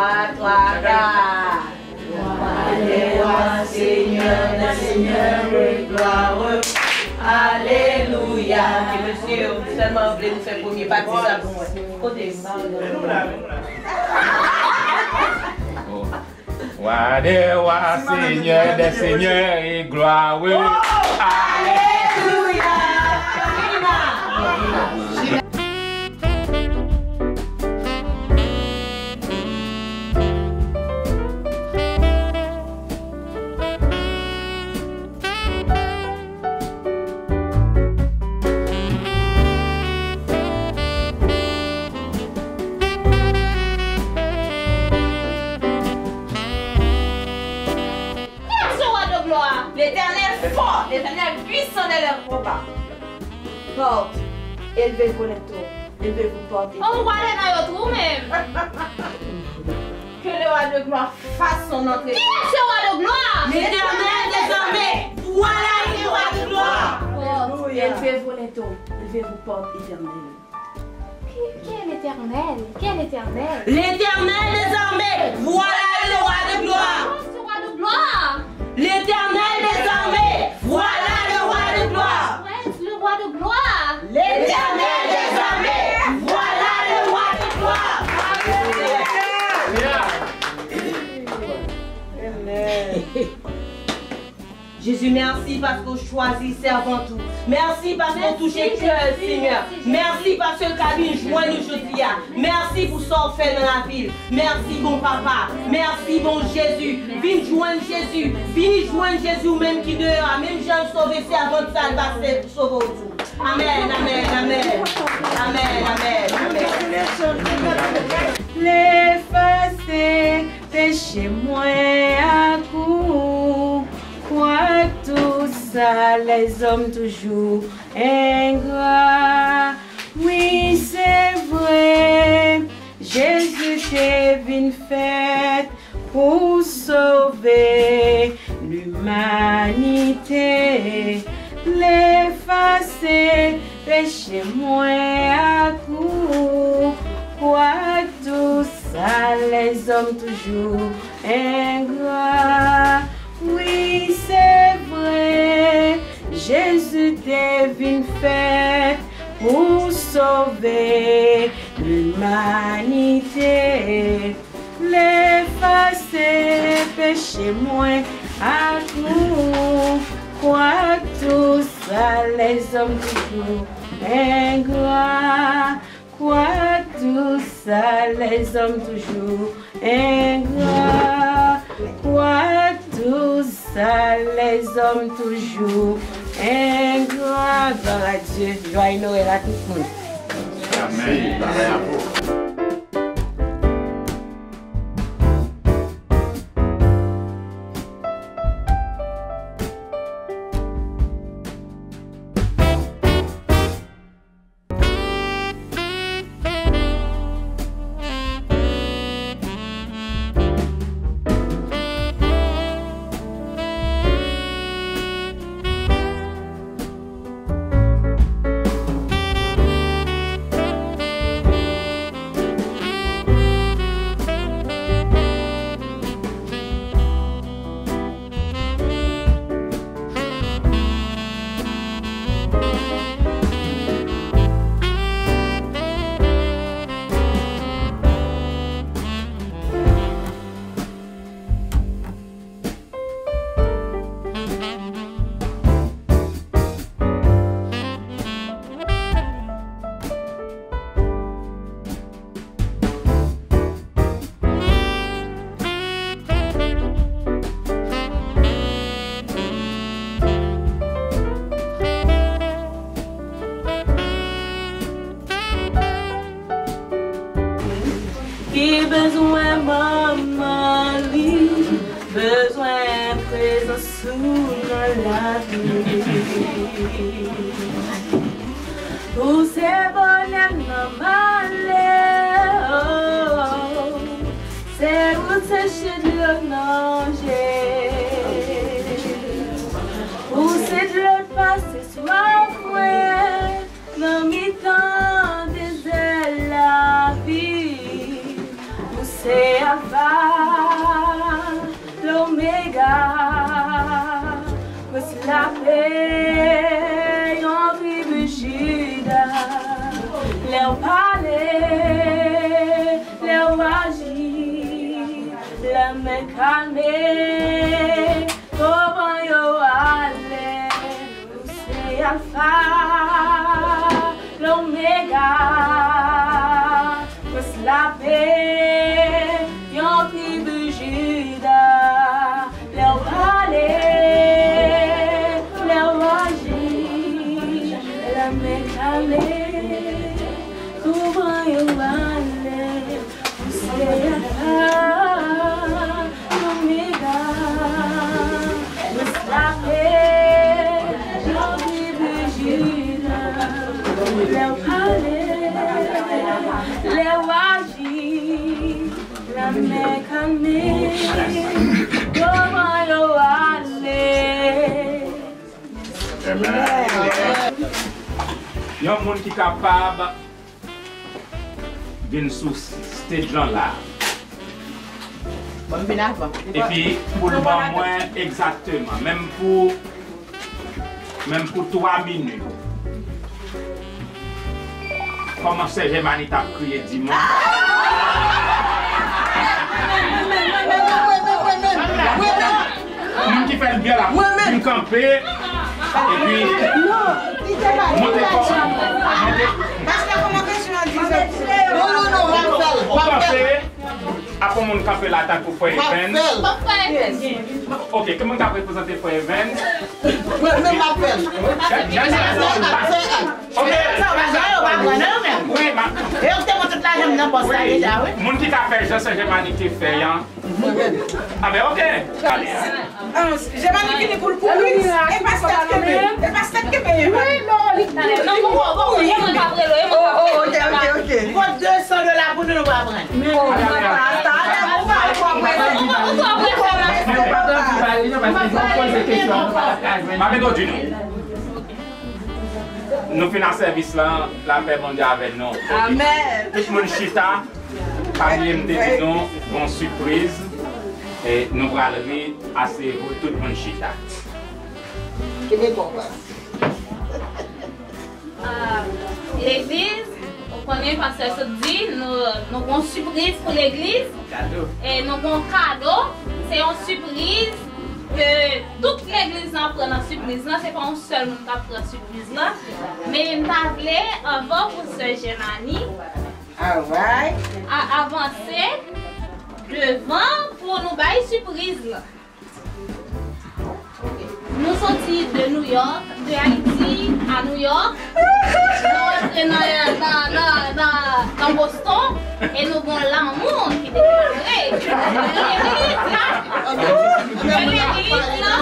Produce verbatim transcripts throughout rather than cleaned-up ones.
Wa, wa, wa. Wa dè wa, Senyè dè senyè, e glwa. Alelouya. Ok, mesye, sèlman vle nou fè premye pati sa pou mwen. Kote? Wa dè wa, Senyè dè senyè, e glwa. Alelouya! Kiyès le roi de gloire? L'Éternel fort, l'Éternel puissant de lè kopa. Porte, élevez vos linteaux, élevez vos portes. Oh, ou pale nan yo tou menm. Que le roi de gloire fasse son entrée. Qui est ce roi de gloire? L'Éternel des armées. Voilà le roi de gloire. Porte, élevez vos linteaux, élevez vos portes éternelles. Qui, qui est l'Éternel? Qui est l'Éternel? L'Éternel des armées. Voilà le roi de gloire. Qui est ce roi de gloire? L'Éternel des armées. Voilà le roi de gloire. Prince, le roi de gloire. L'Éternel des armées. Voilà le roi de gloire. Amen. Jezi, mèsi paske w chwazi sèvant ou. Mèsi paske w touche kè l, Senyè. Mèsi paske l ka vin jwenn ou jodi a. Mèsi pou sa w fè nan lavi l. Mèsi, bon Papa. Mèsi, bon Jezi. Vin jwenn Jezi. Vin jwenn Jezi, ou menm ki deyò a. Menm jan l sove sèvant sa, l va se-, sove w tou. Amèn, amèn, amèn. Amèn, amèn, amèn. Lefase peche mwen ak ou. Kwak tou sa, lèzòm toujou engra. Wi, se vre, Jezi te vin fèt pou sove limanite. Lefase peche mwen ak ou. Kwak tou sa, lèzòm toujou engra. Wi, se vre, Jezi te vin fèt pou sove limanite. Lefase peche mwen ak ou. Kwak tou sa, lèzòm toujou engra. Kwak tou sa, lèzòm toujou engra. Kwak tou sa, lèzòm toujou engra. Glwa a Dye. Jwaye Nwèl a tout moun. Amèn. Ki bezwen manman li, bezwen prezans ou nan lavi. Ou se bonè m nan malè, oh, se ou seche dlo nan je. Ou se dlo k pase swaf mwen nan mitan dezè lavi. Ou Se Alfa, Lomega, Prince Lapè, yon tribi Jida. Lè w pale, lè w aji, lanmè kalme, toman yo ale. Ou se Alfa, Lomega, Prince Lapè, yon tribi Jida. Lè w pale, lè w aji, lanmè kalme, toman yo ale. Ou se Alfa, Omega, Prince Lapè, yon tribi Jida. Lè w pale, lè w aji, lanmè kalme, toman yo ale. Amen. Yon moun ki kapab vin sou stage lan la. Bon, m vin avan. Epi pou l ban mwen egzakteman, menm pou, menm pou twa minit. Kòman sè Jèmani t ap kriye dimanch? Moun ki fè l byen la, vin kanpe, epi monte kò, monte. Pastè, kòman kesyon an di? Non, non, non, w ap fè l, w ap fè l. Kanpe, apre moun kanpe la tankou Frè Evans. W ap fè l. Ok, ki moun k ap reprezante Frè Evans? Mwen menm m ap fè l. Jan, jan, jan, jan. Ok. Sa w pa jwe, yo pa pran nan yo menm. Wi, ma. E yo ki te pran tout lajan m nan pòs la deja, wi. Moun ki ka fè jan sè Jèmani te fè an. A ben, ok. Ah, Jèmani vini pou l kouri. E pa sèt kenbe. E pa sèt kenbe, Jèmani. Wi, non, li talè. Non, bon, bon, bon, e mwen k ap rele, e mwen k ap rele. Oh, ok, ok, ok. Kot de san dola pou nou, nou pa pran. Men ou pa, talè, ou pa, ou pa pran. Ou pa, ou pa pran. Men ou pa t anvi pale, non, paske jan w poze kesyon an, nou pa t ap ka jwenn. M ap entwodui nou. Nou fin ak sèvis lan, lapè Bondye avè nou. Amèn. Tout moun chita, pa bliye m te di nou, gon sipriz, e nou pral ri, aseyevou, tout moun chita. Kenbe kò w, pa. Ah, legliz, ou konnen pastè sot di, nou, nou gon sipriz pou legliz. Kado. E nou gon kado, se yon sipriz ke tout legliz lan pran nan sipriz lan, se pa yon sèl moun k ap pran sipriz lan. Men m ta vle, anvan pou sè Jèmani, alright, a, avanse devan pou nou bay sipriz lan. Nou soti de New York, de Ayiti a New York. Nou antre nan, nan, nan, nan, nan Boston e nou gon lanmou ki deklare. Legliz la, legliz la,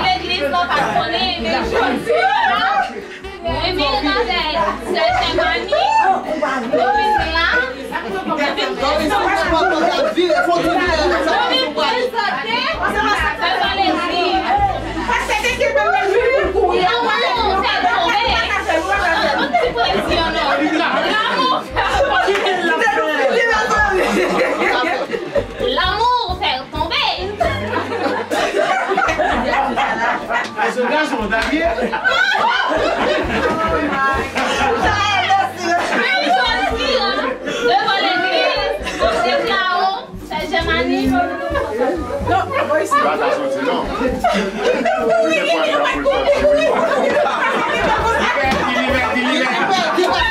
legliz la pa t konnen, men jodi a, Mwen vin avèk sè Jèmani, nou vin la, nou vin prezante, nou vin prezante devan legliz. Lanmou fè tonbe. Yon ti presyon non. Lanmou fè tonbe. Lanmou fè tonbe. Èske gason w ta ye? Men jodi a, devan legliz, nou deklare sè Jèmani. Non, pa soti non. Li pèdi, li pèdi, li pèdi.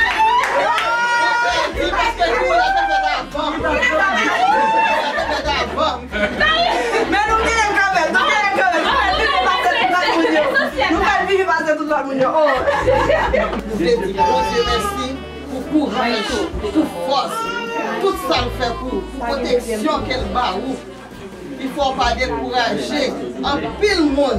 Men nou genyen kanmenm, nou genyen kanmenm. Nou fè l vivi pase tout lòt moun yo. Nou fè l vivi pase tout lòt moun yo. Oh. Nou vle di Bondye mèsi pou kouraj, pou fòs, tout sa l fè pou ou, pou pwoteksyon ke l ba ou. Pifò w pa dekouraje. Anpil moun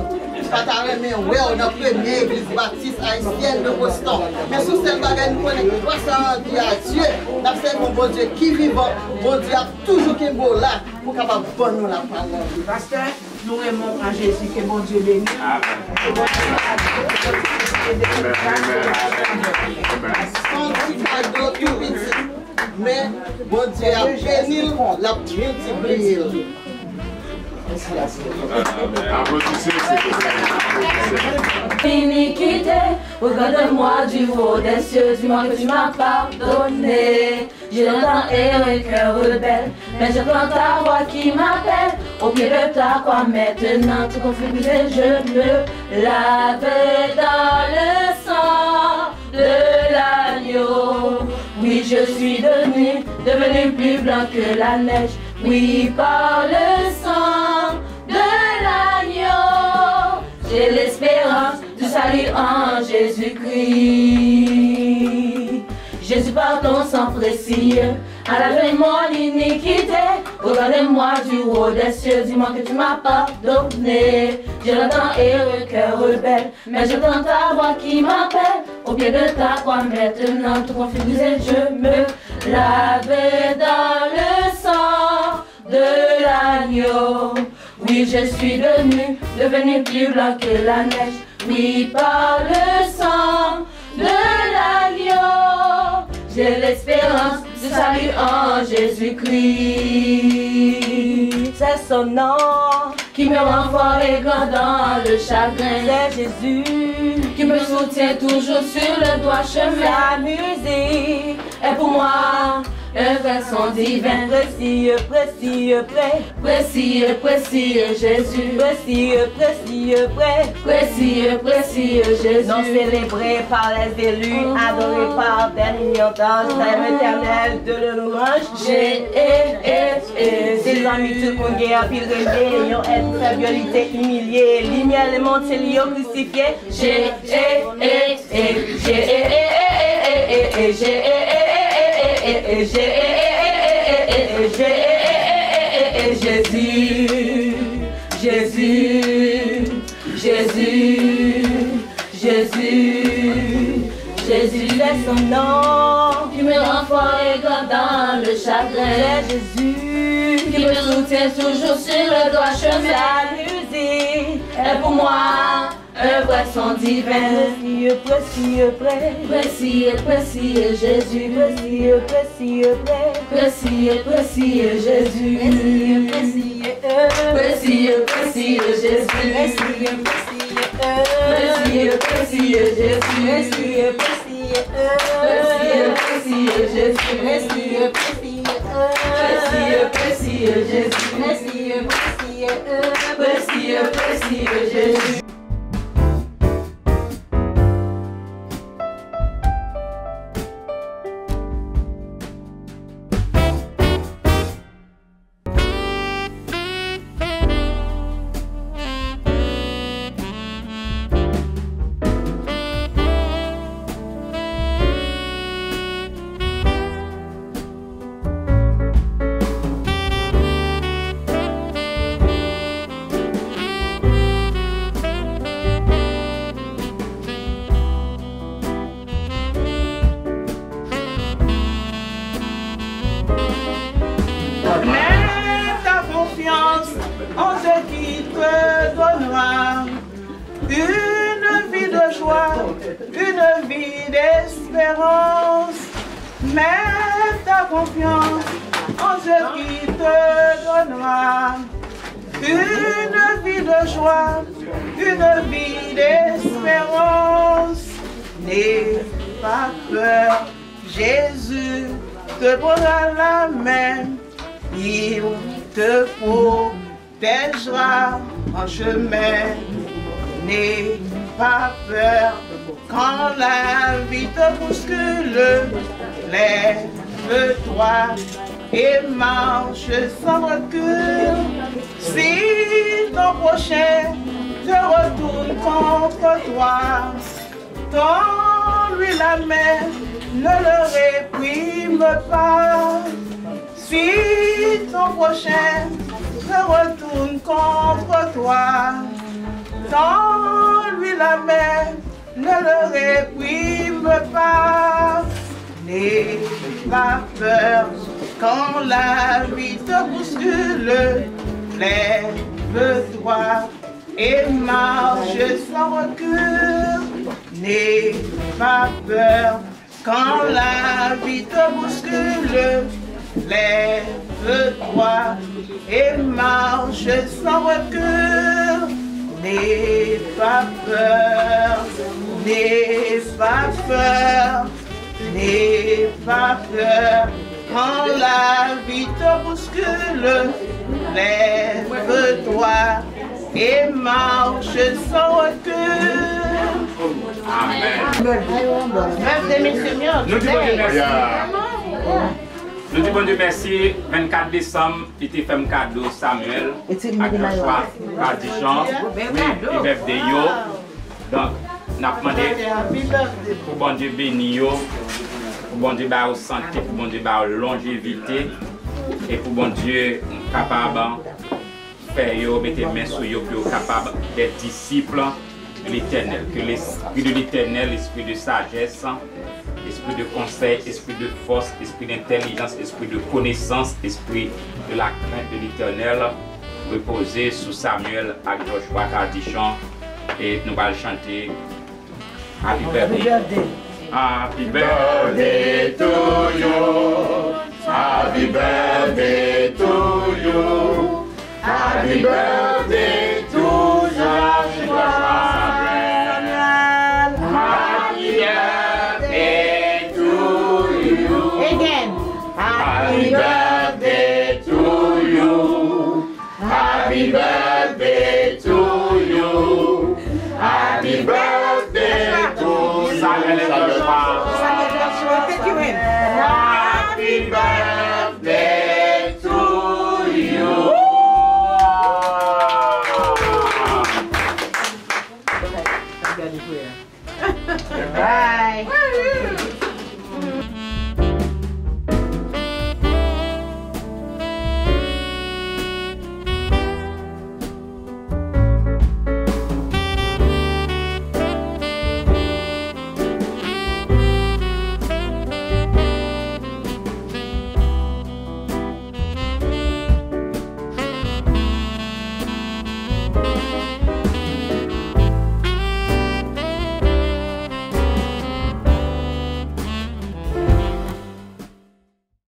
pa ta renmen wè w nan premye egliz batis ayisyèn de Boston. Men se yon sèl bagay nou konnen, gras a Bondye, a Dye, n ap sèvi yon Bondye ki vivan. Bondye ap toujou kenbe w la pou kapab ban nou lapawòl li. Pastè, nou renmen w an Jezi, ke Bondye beni w. Amèn. Ke Bondye beni w. Amèn, amèn, amèn. Amèn. Son ti kado tou piti. Men, Bondye ap beni l, l ap miltipliye l. Aplodisez, s'il vous plaît. Iniquité, regarde-moi du haut des cieux, dis-moi que tu m'as pardonné. J'ai longtemps erré, cœur rebelle, mais j'entends ta voix qui m'appelle. Au pied de ta croix maintenant, tout conflit brisé, je me lave dans le sang de l'agneau. Oui, je suis devenu, devenu plus blanc que la neige. Oui, par le sang de l'agneau, j'ai l'espérance du salut en Jésus-Christ. Jésus, par ton sang précieux, a lavé mon iniquité. Regarde-moi du haut des cieux, dis-moi que tu m'as pardonné. J'ai longtemps erré, cœur rebelle, mais j'entends ta voix qui m'appelle. Au pied de ta croix maintenant, tout conflit brisé, je me lave dans le sang de l'agneau. Oui, je suis devenu, devenu plus blanc que la neige. Oui, par le sang de l'agneau, j'ai l'espérance du salut en Jésus-Christ. C'est son nom qui me rend fort et grand dans le chagrin. C'est Jésus qui me soutient toujours sur le droit chemin. Sa mizik est pour moi un vrai son divin. Précieux, précieux, pré- Précieux, précieux Jésus. Précieux, précieux, pré- Précieux, précieux Jésus. Non célébré par les élus, adoré par des millions d'anges, l'Éternel de le louange. J'ai, é, é, é, Jésus. Zanmi, tout moun gen anpil rele, yon èt fèb yo li te imilye. Limyè lemonn se li yo kristifye. J'ai, é, é, é, j'ai, é, é, é, é, é, é, j'ai, é, é, é, é, é, é, é, j'ai, é, é, é, é, é, é, j'ai, é, é, é, é, é, é, Jésus, Jésus, Jésus, Jésus, Jésus, c'est son nom qui me rend fort et grand dans le chagrin. C'est Jésus qui me soutient toujours sur le droit chemin. Sa mizik est pour moi un vrai son divin. Précieux, précieux, pré- Précieux, précieux Jésus. Précieux, précieux, pré- Précieux, précieux Jésus. Précieux, précieux, euh. Précieux, précieux Jésus. Précieux, précieux, euh. Précieux, précieux Jésus. Précieux, précieux, euh. Précieux, précieux Jésus. Précieux, précieux, euh. Précieux, précieux Jésus. Précieux, précieux, euh. Précieux, précieux Jésus. Mets ta confiance en ce qui te donnera une vie de joie, une vie d'espérance. Mets ta confiance en ce qui te donnera une vie de joie, une vie d'espérance. N'aie pas peur, Jésus te prendra la main, il te protégera en chemin. N'aie pas peur quand la vie te bouscule. Lève-toi et marche sans recul. Si ton prochain te retourne contre toi, tends-lui la main, ne le réprime pas. Si ton prochain se retourne contre toi, tends-lui la main, ne le réprime pas. N'aie pas peur quand la vie te bouscule. Lève-toi et marche sans recul. N'aie pas peur Quand la vie te bouscule, lève-toi et marche sans recul. N'aie pas peur, n'aie pas peur, n'aie pas peur. Quand la vie te bouscule, lève-toi et marche sans recul. Amèn. Birthday, mesye, Nou di Bondye mèsi. Yeah. Nou di Bondye mèsi. Vennkat desanm, li te fè m kado Samuel ak Joshua Cadichon. Wi, li bèfde yo. Donk, n ap mande pou Bondye beni yo, pou Bondye ba yo sante, pou Bondye ba yo lonjevite, e pou Bondye kapab fè yo mete men sou yo pou yo kapab des disciples de l'Éternel. Que l'Esprit de l'Éternel, esprit de sagesse, esprit de conseil, esprit de force, esprit d'intelligence, esprit de connaissance, esprit de la crainte de l'Éternel, repoze sou Samuel ak Joshua Cadichon. E nou pral chante Happy Birthday. Happy birthday to you. Happy birthday to you. Happy birthday to Joshua Samuel. Happy birthday to you. Again. Happy birthday to you. Happy birthday.